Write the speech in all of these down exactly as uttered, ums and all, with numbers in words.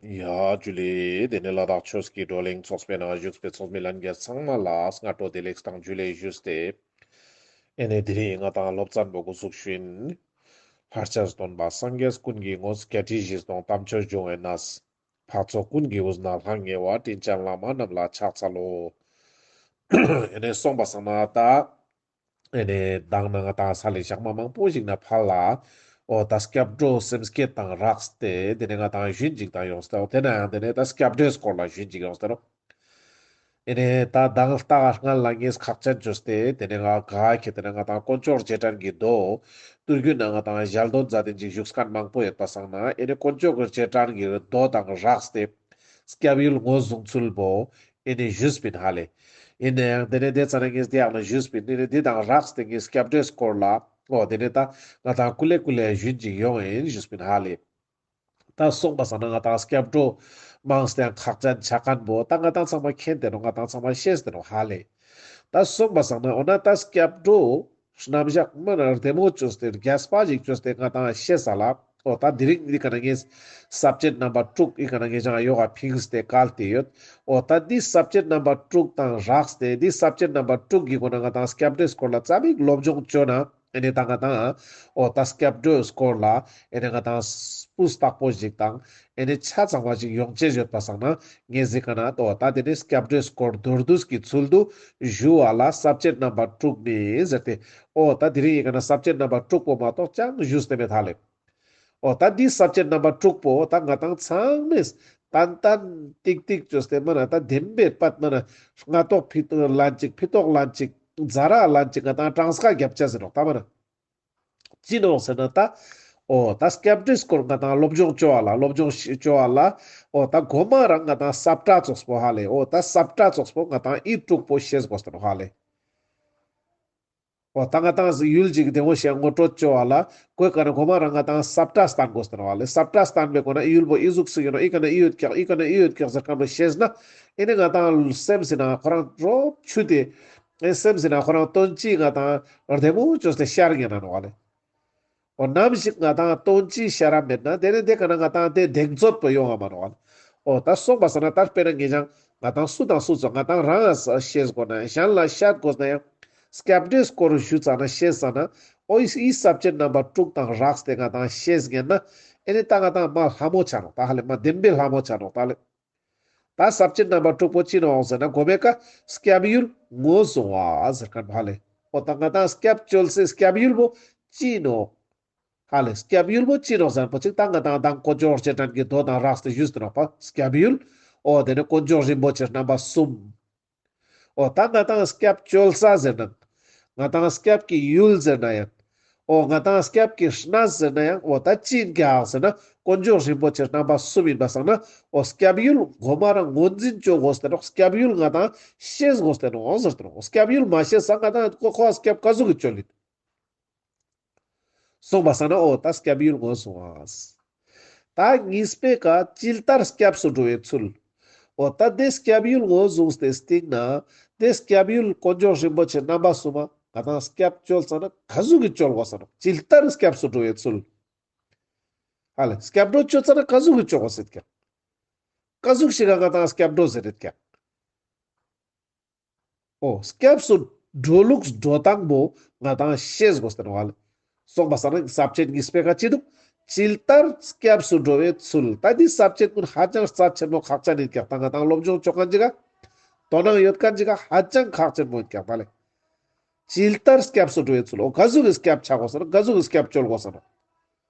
ཡ་ཇུ་ལེ། དེ་ནས་ལ་དྭགས་ཆོས་ཀྱི་བགྲོ་གླེང་ཚོགས་པའི་ནང་བཞུགས་པའི་ཚོགས་མི་ལྷན་རྒྱས་ཚང་མ་ལ་སྔ་དྲོ་བདེ་ལེགས་དང་ཇུ་ལེ་ཞུས་ཏེ། ཨེ་ནས་དེ་རིང་ང་ཏང་སློབ་ཚན་པོ་འགོ་ཚུགས་ཤིན། ལྷར་བཅས་སྟོན་པ་སངས་རྒྱས་ཀུན་གྱི་ངོ་བོ། བརྒྱད་ཁྲི་བཞི་སྟོང་དམ་ཆོས་འབྱུང་བའི་གནས། འཕགས་ཚོགས་ཀུན་གྱི་དབུས་ན་ལྷང་ངེ་བ། དྲིན་ཅན་བླ་མ་རྣམས་ལ་ཕྱག་འཚལ་ལོ། ཨེ་ནས་སོང་པ་སང་ན་ད། ཨེ་ནས་མདང་ནང་ང་ཏང་ས་ལེ་ཞག་མ་མང་པོ་ཞིག་ནས་ཕར་ལ། འོ་ད་སྐྱབས་འགྲོ་སེམས་བསྐྱེད་དང་སྦྲགས་ཏེ་དེ་ནས་ང་ཏང་ཞུན་ཅིག་དང་ཡོངས་ཏེ། འོ་དེ་ནའང་དེ་ནས་ད་སྐྱབས་འགྲོའི་སྐོར་ལ་ཞུན་ཅིག་ཡོངས་ཏེ་ནོག་ཨེ་ནས་ད་མདང་ལྟ་ག་སྔ་ལ་ངས་ཁག་ཅན་བཅོས་ཏེ་དེ་ནས་ང་ག་ཁེ་དེ་ནས་ང་ཏང་དཀོན་མཆོག་རྗེས་དྲན་གྱི་མདོ། ཏུར་རྒྱུད་ནང་ང་ཏང་ཞལ་འདོན་མཛད་དེ་ཅིག་བཞུགས་མཁན་མང་པོ་ཡོད་པ་སང་ན། ཨེ་ནས་དཀོན་མཆོག་གི་རྗེས་དྲན་གྱི་མདོ་དང་སྦྲགས་ཏེ་སྐྱབས་ཡུལ་ངོས་བཟུང་ཚུལ་པོ་ཨེ་ནས་ཞུས་པིན་ཧ་ལེ། ཨེ་ནས་ཡང་དེ་ནས་དེ་ཙ་ན་ངས་དེ་ཡང་ན་ཞུས་པིན། ཨེ་ནས་དེ་དང་སྦྲགས་ཏེ་ངས་སྐྱབས་འགྲོའི་སྐོར་ལ་འོ་དེ་ནས་ད་ང་ཏང་ཀུ་ལེ་ཀུ་ལེ་ཞུན་ཅིག་ཡོང་ཨིན་ཞུས་པིན་ཧ་ལེ། ད་སོང་པ་སང་ན་ང་ཏང་སྐྱབས་འགྲོ་མང་སྟེ་ཡང་ཁག་ཅན་ཆ་མཁན་པོ་ད་ང་ཏང་ཚང་མ་མཁྱེན་ཏེ་ནོག་ང་ཏང་ཚང་མ་ཤེས་ཏེ་ནོག་ཧ་ལེ། ད་སོང་པ་སང་ན་འོ་ན་ད་སྐྱབས་འགྲོ་རྣམ་གཞག་མ་ན་བདེ་མོ་བཅོས་ཏེ་རྒྱས་པ་ཞིག་བཅོས་ཏེ་ང་ཏང་ཤེས་ས་ལ། འོ་ད་དེ་རིང་འདི་ཀ་ན་ངས་ས་བཅད་རྣམ་པ་དྲུག་འི་ཀ་ན་ངས་ཅང་ཡོག་ག་ཕིངས་ཏེ་བཀལ་ཏེ་ཡོད། འོ་ད་འདི་ས་བཅད་རྣམ་པ་དྲུག་དང་སྦྲགས་ཏེ་འདི་ས་བཅད་རྣམ་པ་དྲུག་གི་སྒོ་ནས་ང་ཏང་སྐྱབས་འགྲོའི་སྐོར་ལ་ཙ་པིག་སློབ་སྦྱོང་བཅོ་ན། ཨེ་ནས་ད་ང་ཏང་འོ་ད་སྐྱབས་འགྲོའི་སྐོར་ལ་ཨེ་ནས་ང་ཏང་སྤུས་དག་པོ་ཞིག་དང་ཨེ་ནས་ཆ་ཚང་བ་ཞིག་ཡོང་ཅེས་ཡོད་པ་སང་ན་ངས་འི་ཀ་ན་འོ་ད་དེ་ནས་སྐྱབས་འགྲོའི་སྐོར་མདོར་བསྡུས་ཀྱི་ཚུལ་དུ་ཞུ་བ་ལ་ས་བཅད་རྣམ་པ་དྲུག་ནི་ཟེར་ཏེ། འོ་ད་དེ་རིང་འི་ཀ་ན་ས་བཅད་རྣམ་པ་དྲུག་པོ་མ་གཏོགས་ཅང་ཞུས་ཏེ་མེད་ཧ་ལེ། འོ་ད་འདི་ས་བཅད་རྣམ་པ་དྲུག་པོ་ད་ང་ཏང་ཚང་མས་ཏན་ཏན་ཏིག་ཏིག་བཅོས་ཏེ་མ་ན་ད་བདེན་པའི་པད་མ་ན་སྔ་ཏོག་ཕི་ལན་ཅིག་ཕི་ཏོག་ལན་ཅིག་ཛ་ར་ལན་ཅིག་ང་ཏང་གྲངས་ཀ་རྒྱབ་ཅེས་ཟེར་ནོག་ད་མ་ན། ཅི་ནོག་ཟེར་ན་ད། འོ་ད་སྐྱབས་འགྲོའི་སྐོར་ང་ཏང་སློབ་སྦྱོང་བཅོ་བ་ལ་སློབ་སྦྱོང་བཅོ་བ་ལ། འོ་ད་གོ་མ་རང་ང་ཏང་ས་བཀྲ་ཙོགས་པོ་ཧ་ལེ། འོ་ད་ས་བཀྲ་ཙོགས་པོ་ང་ཏང་འི་དྲུག་པོ་ཤེས་དགོས་ཏེ་ནོག་ཧ་ལེ། འོ་ད་ང་ཏང་ཡུལ་ཅིག་བདེ་མོ་ཞིག་ངོ་སྤྲོད་བཅོ་བ་ལ་གོ་ཀ་ན་གོ་མ་རང་ང་ཏང་ས་བཀྲ་སྟན་དགོས་ཏེ་ནོག་ཧ་ལེ། ས་བཀྲ་སྟན་པའི་སྒོ་ནས་ཡུལ་པོ་འི་ཟུག་སུ་ཡིན་ནོག་འི་ཀ་ན་འི་ཡོད་ཀྱག་འི་ཀ་ན་འི་ཡོད་ཀྱག་ཟེར་མཁན་པོ་ཤེས་ན། ཨེ་ནས་ང་ཏང་སེམས་སི་ནང་ཁོ་རང་རོབ་ཆུ་དེ། ཨེ་སེམས་སི་ནང་ཁོ་རང་དོན་སྤྱི་ང་ཏང་བདེ་མོ་བཅོས་ཏེ་ཤར་ཉན་ན་ནོག་ཧ་ལེ། འོ་ནམ་ཞིག་ང་ཏང་དོན་སྤྱི་ཤར་ར་མེད་ན་དེ་ནས་དེ་ཀ་ན་ང་ཏང་དེ་གདེང་ཚོད་པོ་ཡོང་ང་མ་ནོག་ཨ། འོ་ད་སོང་པ་སང་ན་ད་དཔེར་ན་ངེད་ཅག་ང་ཏང་སུ་དང་སུ་ཚོ་ང་ཏང་རང་ང་ཤེས་དགོས་ན་ཡང་གཞན་ལ་བཤད་དགོས་ན་ཡང་སྐྱབས་འགྲོའི་སྐོར་ཞུ་ཙ་ན་ཤེས་ཙ་ན་འོ་འི་ས་བཅད་རྣམ་པ་དྲུག་དང་སྦྲགས་ཏེ་ང་ཏང་ཤེས་ཉན་ན་ཨེ་ནས་ད་ང་ཏང་མ་ལྷ་མོ་ཆ་ནོག་ད་ཧ་ལེ། མ་བདེན་པའི་ལྷ་མོ་ཆ་ནོག་ད་ལེ། ད་ས་བཅད་རྣམ་པ་དྲུག་པོ་ཅི་ནོག་ཟེར་ན་གོ་མའི་ཀ་སྐྱབས་ཡུལ་ངོས་བཟུང་བ་ཟེར་མཁན་པོ་ཧ་ལེ། འོ་ད་ང་ཏང་སྐྱབས་བཅོལ་སའི་སྐྱབས་ཡུལ་པོ་ཅི་ནོག་ཧ་ལེ། སྐྱབས་ཡུལ་པོ་ཅི་ནོག་ཟེར་མཁན་པོ་ཅིག་ད་ང་ཏང་མདང་དཀོན་མཆོག་རྗེས་དྲན་གྱི་མདོ་དང་སྦྲགས་ཏེ་ཞུས་ཏེ་ནོག་པ་སྐྱབས་ཡུལ། འོ་དེ་ནས་དཀོན་མཆོག་རིན་པོ་ཆེ་རྣམ་པ་གསུམ། འོ་ད་ང་ཏང་སྐྱབས་བཅོལ་ས་ཟེར་ན། ང་ཏང་སྐྱབས་ཀྱི་ཡུལ་ཟེར་ན་ཡང་། འོ་ང་ཏང་སྐྱབས་ཀྱི་གནས་ཟེར་ན་ཡང་འོ་ད་ཅི་ཡིན་ཀྱག་ཟེར་ན་དཀོན་མཆོག་རིན་པོ་ཆེ་རྣམ་པ་གསུམ་ཡིན་པ་སང་ན་འོ་སྐྱབས་ཡུལ་གོ་མ་རང་ངོས་འཛིན་བཅོ་དགོས་ཏེ་ནོག་སྐྱབས་ཡུལ་ང་ཏང་ཤེས་དགོས་ཏེ་ནོག་ཟེར་ཏེ་ནོག་སྐྱབས་ཡུལ་མ་ཤེས་ས་ང་ཏང་ཁོ་ཁོ་སྐྱབས་ག་ཟུག་གི་བཅོལ་ཡིན། སོང་པ་སང་ན་འོ་ད་སྐྱབས་ཡུལ་ངོས་བཟུང་བ། ད་གཉིས་པའི་ཀ་ཇི་ལྟར་སྐྱབས་སུ་འགྲོ་བའི་ཚུལ། འོ་ད་དེ་སྐྱབས་ཡུལ་ངོས་བཟུང་སྟེ་སྟིང་ན་དེ་སྐྱབས་ཡུལ་དཀོན་མཆོག་རིན་པོ་ཆེ་རྣམ་པ་གསུམ་མ་ང་ཏང་སྐྱབས་བཅོལ་ཙ་ན་ག་ཟུག་གི་བཅོལ་དགོས་ས་ནོག་ཇི་ལྟར་སྐྱབས་སུ་འགྲོ་བའི་ཚུལ། ཧ་ལེ་སྐྱབས་འགྲོ་བཅོལ་ཙ་ན་ག་ཟུག་གི་བཅོལ་དགོས་ཟེར་ཀྱག་ག་ཟུག་ཞིག་ག་ང་ཏང་སྐྱབས་འགྲོ་ཟེར་རེད་ཀྱག་འོ་སྐྱབས་སུ་འགྲོ་ལུགས་འགྲོ་སྟངས་པོ་ང་ཏང་ཤེས་དགོས་ཟེར་བ་ལེ། སོང་པ་སང་ན་ས་བཅད་གཉིས་པའི་ཀ་ཅི་འདུག་ཇི་ལྟར་སྐྱབས་སུ་འགྲོ་བའི་ཚུལ། ད་འདི་ས་བཅད་ཀུན་ཧ་ཅང་རྩ་ཆེན་མོ་ཁག་ཅན་ཡིན་ཀྱག་ད་ང་ཏང་སློབ་སྦྱོང་བཅོ་མཁན་ཅིག་ག་དོ་སྣང་ཡོད་མཁན་ཅིག་ག་ཧ་ཅང་ཁག་ཆེན་མོ་ཡིན་ཀྱག་ད་ལེ། ཇི་ལྟར་སྐྱབས་སུ་འགྲོ་བའི་ཚུལ། འོ་ག་ཟུག་གི་སྐྱབས་ཆ་དགོས་ཟེར་ན་ག་ཟུག་གི་སྐྱབས་བཅོལ་དགོས་ཟེར་ན།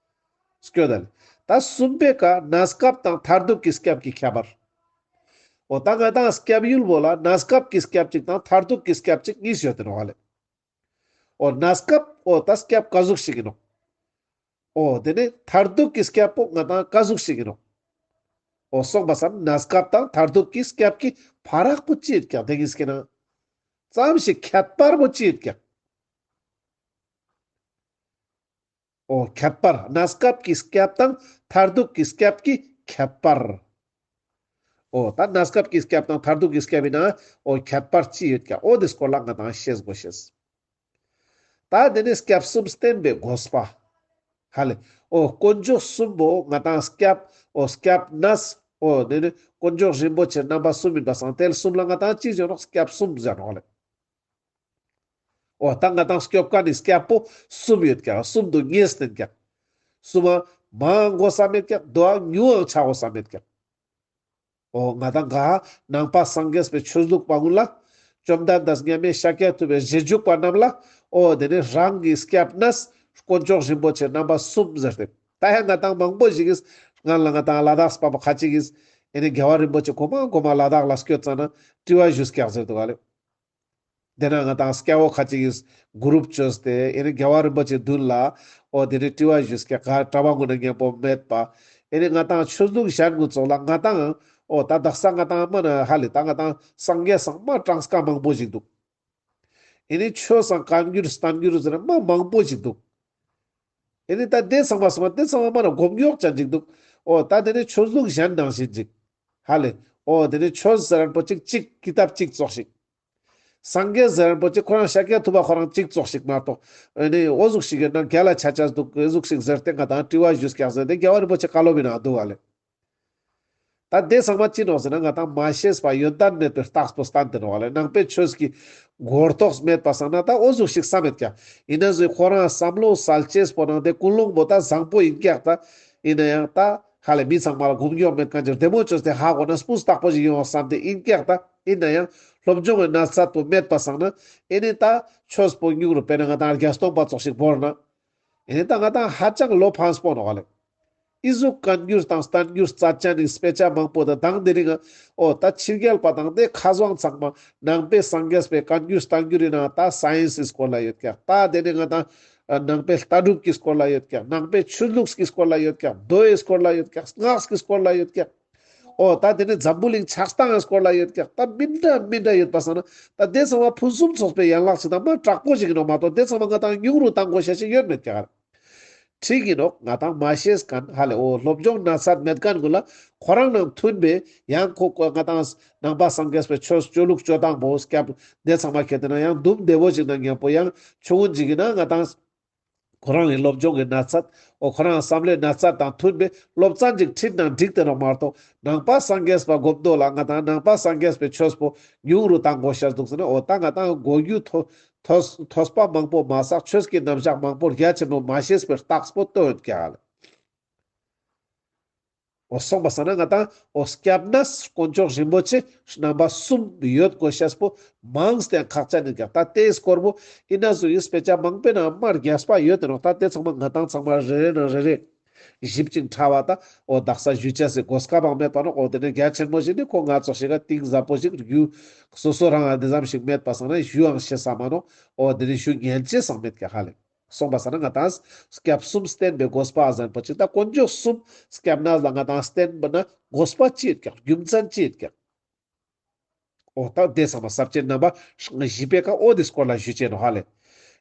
སྐྱོད་ད་ལེ། ད་གསུམ་པའི་ཀ་གནས་སྐབས་དང་མཐར་ཐུག་གི་སྐྱབས་ཀྱི་ཁྱད་པར། འོ་ད་ང་ཏང་སྐྱབས་ཡུལ་བོ་ལ་གནས་སྐབས་ཀྱི་སྐྱབས་ཅིག་དང་མཐར་ཐུག་གི་སྐྱབས་ཅིག་གཉིས་ཡོད་དེ་ནོག་ཧ་ལེ། འོ་གནས་སྐབས་འོ་ད་སྐྱབས་ག་ཟུག་ཞིག་ཡིན་ནོག་འོ་དེ་ནས་མཐར་ཐུག་གི་སྐྱབས་པོ་ང་ཏང་ག་ཟུག་ཞིག་ཡིན་ནོག་འོ་སོང་པ་སང་ན་གནས་སྐབས་དང་མཐར་ཐུག་གི་སྐྱབས་ཀྱི་ཕ་རག་པོ་ཅི་ཡོད་ཀྱག་དེ་གཉིས་ཀྱི་ནང་ཙམ་ཞིག་ཁྱད་པར་པོ་ཅི་ཡོད་ཀྱག་འོ་ཁྱད་པར། གནས་སྐབས་ཀྱི་སྐྱབས་དང་མཐར་ཐུག་གི་སྐྱབས་ཀྱི་ཁྱད་པར། འོ་ད་གནས་སྐབས་ཀྱི་སྐྱབས་དང་མཐར་ཐུག་གི་སྐྱབས་ཡིན་ན་འོ་ཁྱད་པར་ཅི་ཡོད་ཀྱག་འོ་དེ་སྐོར་ལ་ང་ཏང་ཤེས་དགོས་ཤེས། ད་དེ་ནས་སྐྱབས་གསུམ་བསྟེན་པའི་དགོས་པ། ཧ་ལེ། འོ་དཀོན་མཆོག་གསུམ་པོ་ང་ཏང་སྐྱབས་འོ་སྐྱབས་གནས་ འོ་དེ་ནི་དཀོན་མཆོག་རིན་པོ་ཆེ་རྣམ་པ་གསུམ་ཡིན་པ་སང་དེ་ལ་གསུམ་ལ་ང་ཏང་ཅི་ཟེར་ནོག་སྐྱབས་གསུམ་ཟེར་ནོག་ལེ། འོ་ད་ང་ཏང་སྐྱོབ་མཁན་ནི་སྐྱབས་པོ་གསུམ་ཡོད་ཀྱག་གསུམ་དུ་ངེས་ཏེ་ཡོད་ཀྱག་གསུམ་མ་མང་དགོས་ས་མེད་ཀྱག་དོ་ཉུང་ངང་ཆ་དགོས་ས་མེད་ཀྱག་འོ་ང་ཏང་ག་ནང་པ་སངས་རྒྱས་པའི་ཆོས་ལུགས་པ་ཀུན་ལ་བཅོམ་ལྡན་འདས་མཉམ་མེད་ཤཱཀྱ་ཐུབ་པའི་རྗེས་འཇུག་པ་རྣམས་ལ་འོ་དེ་ནི་རང་གི་སྐྱབས་གནས་དཀོན་མཆོག་རིན་པོ་ཆེ་རྣམ་པ་གསུམ་ཟེར་ཏེ། ད་ཡང་ང་ཏང་མང་པོ་ཞིག་གིས་སྔར་ལ་ང་ཏང་ལ་དྭགས་པ་པོ་ཁ་ཅིག་གིས་ཨེ་ནི་རྒྱལ་བ་རིན་པོ་ཆེ་གོ་མ་གོ་མ་ལ་དྭགས་ལ་སྐྱོད་ཙ་ན་དྲི་བ་ཞུས་ཀྱག་ཟེར་འདུག་ག་ལེ། དེ་ན་ང་ཏང་སྐྱ་བོ་ཁ་ཅིག་གིས་གུ་རུབ་བཅོས་ཏེ་ཨེ་ནི་རྒྱལ་བ་རིན་པོ་ཆེ་མདུན་ལ་འོ་དེ་ནི་དྲི་བ་ཞུས་ཀྱག་ག་གྲྭ་པ་ཀུན་ན་མཉམ་པོ་མེད་པ། ཨེ་ནི་ང་ཏང་ཆོས་ལུགས་གཞན་ཀུན་ཙོགས་ལ་ང་ཏང་འོ་ད་དག་ས་ང་ཏང་མ་ན་ཧ་ལེ་ད་ང་ཏང་སངས་རྒྱས་སང་མ་གྲངས་ཀ་མང་པོ་ཞིག་འདུག་ཨེ་ནི་ཆོས་སང་བཀའ་འགྱུར་བསྟན་འགྱུར་ཟེར་ན་མ་མང་པོ་ཞིག་འདུག་ཨེ་ནི་ད་དེ་ཚང་མ་སོང་བ་དེ་ཚང་མ་མ་ན་སྒོམ་ཉོག་ཅན་ཅིག་འདུག་འོ་ད་དེ་ནི་ཆོས་ལུགས་གཞན་ནང་བཞིན་ཅིག་ཧ་ལེ། འོ་དེ་ནི་ཆོས་ཟེར་རན་པོ་ཅིག་ཅིག་ཀི་ཏབ་ཅིག་ཙོགས་ཤིག་སངས་རྒྱས་ཟེར་རན་པོ་ཅིག་ཁོ་རང་ཤཱཀྱ་ཐུབ་པ་ཁོ་རང་ཅིག་ཙོགས་ཤིག་མ་གཏོགས། ཨེ་ནི་འོ་ཟུག་ཤིག་གི་ནང་རྒྱ་ལ་ཆ་ཆ་འདུག་འོ་ཟུག་ཤིག་ཟེར་ཏེ་ང་ཏང་དྲི་བ་ཞུས་ཀྱག་ཟེར་ཏེ་རྒྱལ་བ་རིན་པོ་ཆེ་བཀའ་སློབ་ཡིན་ན་འདུག་ག་ལེ། ད་དེ་ཚང་མ་ཅི་ནོག་ཟེར་ན་ང་ཏང་མ་ཤེས་པ་ཡོན་ཏན་མེད་པའི་རྟགས་པོ་བསྟན་ཏེ་ནོག་ལེ། ནང་པའི་ཆོས་ཀྱི་གོ་རྟོགས་མེད་པ་སང་ན་ད་འོ་ཟུག་ཤིག་བསམ་མེད་ཀྱག་ཡིན་ན་ཟུག་ཁོ་རང་བསམ་བློ་གསལ་ཅེས་པོ་ནང་དེ་ཀུན་སློང་པོ་ད་བཟང་པོ་ཡིན་ཀྱག་ད་ཡིན་ན་ཡང་ད་ཧ་ལེ་མི་ཚང་མ་ལ་སྒོམ་ཉོག་མེད་མཁན་ཅིག་བདེ་མོ་བཅོས་ཏེ་ཧ་གོ་ན་སྤུས་དག་པོ་ཞིག་ཡོང་བ་བསམ་སྟེ་ཡིན་ཀྱག་ད་ཡིན་ན་ཡང་སློབ་སྦྱོང་གི་ན་ཚད་པོ་མེད་པ་སང་ན་ཨེ་ནི་ད་ཆོས་པོ་ཉུང་རུ་དཔེར་ན་ང་ཏང་བརྒྱད་སྟོང་པ་ཙོགས་ཤིག་བོར་ན། ཨེ་ནི་ད་ང་ཏང་ཧ་ཅང་བློ་ཕངས་པོ་ནོག་ལེ། ཨི་ཟུག་བཀའ་འགྱུར་དང་བསྟན་འགྱུར་རྩ་ཆེན་ནི་དཔེ་ཆ་མང་པོ་དང་དང་དེ་རིང་ང་འོ་ད་ཕྱི་རྒྱལ་པ་དང་དེ་ཁ་བཟང་ཚང་མ་ནང་པའི་སངས་རྒྱས་པའི་བཀའ་འགྱུར་བསྟན་འགྱུར་ཡིན་ན་ད་སའེན་སི་སྐོར་ལ་ཡོད་ཀྱག་ད་དེ་ནི་ང་ཏང་ནང་པའི་ལྟ་གྲུབ་ཀྱི་སྐོར་ལ་ཡོད་ཀྱག་ནང་པའི་ཆོས་ལུགས་ཀྱི་སྐོར་ལ་ཡོད་ཀྱག་མདོ་ཡི་སྐོར་ལ་ཡོད་ཀྱག་སྔགས་ཀྱི་སྐོར་ལ་ཡོད་ཀྱག་འོ་ད་དེ་ནི་འཛམ་བུ་གླིང་ཆགས་སྟངས་ཀྱི་སྐོར་ལ་ཡོད་ཀྱག་ད་མི་འདྲ་མི་འདྲ་ཡོད་པ་སང་ན་ད་དེ་ཚང་མ་ཕུན་སུམ་ཚོགས་པའི་ཡན་ལག་ཅིག་དང་མ་དྲག་པོ་ཞིག་ཡིན་ནོག་མ་གཏོགས་དེ་ཚང་མ་ང་ཏང་ཉུང་རུ་བཏང་དགོས་ཤེས་ཞིག་ཡོད་མེད་ཀྱག་འགྲིག་ཡིན་ནོག་ང་ཏང་མ་ཤེས་མཁན་ཧ་ལེ་འོ་སློབ་སྦྱོང་ན་ཚད་མེད་མཁན་ཀུན་ལ་ཁོ་རང་ནང་མཐུན་པའི་ཡང་ཁོ་ཁོ་ང་ཏང་ནང་པ་སངས་རྒྱས་པའི་ཆོས་སྤྱོད་ལུགས་སྤྱོད་སྟངས་པོ་སྐྱབས་དེ་ཚང་མ་ཁྱེར་ཏེ་ན་ཡང་འདུམ་བདེ་བོ་ཞིག་ན་མཉམ་པོ་ཡང་ཆུང་ངུན་ཞིག་ཡིན་ན་ང་ཏང་ཁོ་རང་གི་སློབ་སྦྱོང་གི་ན་ཚད་འོ་ཁོ་རང་བསམ་བློའི་ན་ཚད་དང་མཐུན་པའི་སློབ་ཚན་ཅིག་ཁྲིད་ན་འགྲིག་སྟེ་ནོག་མ་གཏོགས་ནང་པ་སངས་རྒྱས་པ་སྒོམ་དོ་ལ་ང་ཏང་ནང་པ་སངས་རྒྱས་པའི་ཆོས་པོ་ཉུང་རུ་བཏང་དགོས་ཤེས་འདུག་ཟེར་ན་འོ་ད་ང་ཏང་གོ་རྒྱུ་ཐོ་ཐོས་ཐོས་པ་མང་པོ་མ་བསགས་ཆོས་ཀྱི་རྣམ་གཞག་མང་པོ་རྒྱ་ཆེན་པོ་མ་ཤེས་པའི་རྟགས་པོ་སྟོན་ཀྱག་ལེ། འོ་སོང་པ་སང་ན་ང་ཏང་འོ་སྐྱབས་གནས་དཀོན་མཆོག་རིན་པོ་ཆེ་རྣམ་པ་གསུམ་ཡོད་དགོས་ཤེས་པོ་མང་སྟེ་ཁག་ཅན་ཡིན་ཀྱག་ད་དེའི་སྐོར་པོ་ཡིན་ན་ཟུག་ཡིན་དཔེ་ཆ་མང་པོའི་ནང་མ་རྒྱས་པ་ཡོད་དེ་ནོག་ད་དེ་ཚང་མ་ང་ཏང་ཚང་མ་རེ་རེ་ནང་རེ་རེ་ཞིབ་ཅིང་ཕྲ་བ་ད་འོ་དག་ས་ཞུ་ཅེས་སི་གོ་སྐབས་བང་མེད་པ་ནོག་འོ་དེ་ནི་རྒྱ་ཆེན་མོ་ཞིག་ནི་ཁོ་ང་ཙོགས་ཤིག་ག་གཏིང་ཟབ་པོ་ཞིག་རྒྱུ་སོ་སོ་རང་ང་དེ་ཙམ་ཞིག་མེད་པ་སང་ན་ཞུའང་ཤེས་ས་མ་ནོག་འོ་དེ་ནི་ཞུ་ཉན་ཅེས་སང་མེད་ཀྱག་ཧ་ལེ། སོང་པ་སང་ན་ང་ཏང་སྐྱབས་གསུམ་བསྟེན་པའི་དགོས་པ་ཨ་ཟན་པོ་ཅིག་ད་དཀོན་མཆོག་གསུམ་སྐྱབས་གནས་ལ་ང་ཏང་བསྟེན་པ་ན་དགོས་པ་ཅི་ཡོད་ཀྱག་རྒྱུ་མཚན་ཅི་ཡོད་ཀྱག་འོ་ད་དེ་ཚང་མ་ས་བཅད་རྣམ་པ་བཞི་པའི་ཀ་འོ་དེ་སྐོར་ལ་ཞུ་ཅེས་ནོག་ཧ་ལེ།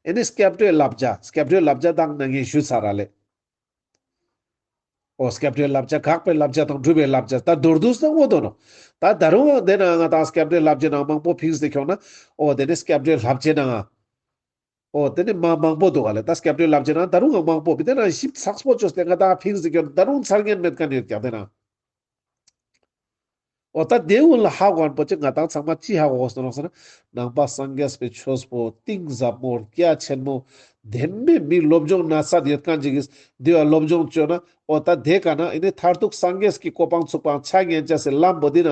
ཨེ་ནི་སྐྱབས་འགྲོའི་བསླབ་བྱ་སྐྱབས་འགྲོའི་བསླབ་བྱ་དང་ན་ངས་ཞུ་ཚར་ར་ལེ། འོ་སྐྱབས་འགྲོའི་བསླབ་བྱ་དགག་པའི་བསླབ་བྱ་དང་སྒྲུབ་པའི་བསླབ་བྱ་ད་མདོར་བསྡུས་ན་འོ་དོ་ནོག་ད་ད་རུང་དེ་ན་ང་ཏང་སྐྱབས་འགྲོའི་བསླབ་བྱའི་ནང་མང་པོ་ཕིངས་ཏེ་ཁྱོང་ན་འོ་དེ་ནི་སྐྱབས་འགྲོའི་བསླབ་བྱའི་ནང་འོ་དེ་ནི་མ་མང་པོ་འདུག་ག་ལེ། ད་སྐྱབས་འགྲོའི་བསླབ་བྱའི་ནང་ད་རུང་ང་མང་པོ་བི་དེ་ན་ཞིབ་ཚགས་པོ་བཅོས་ཏེ་ང་ཏང་ཕིངས་ཏེ་ཁྱོང་ན་ད་རུང་ཚར་ཉན་མེད་མཁན་ཡོད་ཀྱག་དེ་ན། འོ་ད་དེ་ཀུན་ལ་ཧ་གོ་མཁན་པོ་ཅིག་ང་ཏང་ཚང་མ་ཅི་ཧ་གོ་དགོས་སོ་ནོག་ཟེར་ན། ནང་པ་སངས་རྒྱས་པའི་ཆོས་པོ་གཏིང་ཟབ་མོ་རྒྱ་ཆེན་མོ་དེ་མེད་མི་སློབ་སྦྱོང་ན་ཚད་ཡོད་མཁན་ཅིག་གིས་དེ་བ་སློབ་སྦྱོང་བཅོས་ན་འོ་ད་དེ་ཀ་ན་ཨེ་ནི་མཐར་ཐུག་སངས་རྒྱས་ཀྱི་གོ་འཕང་ཚུགས་པའང་ཆ་ཉན་ཅེས་སི་ལམ་པོ་དེ་ན་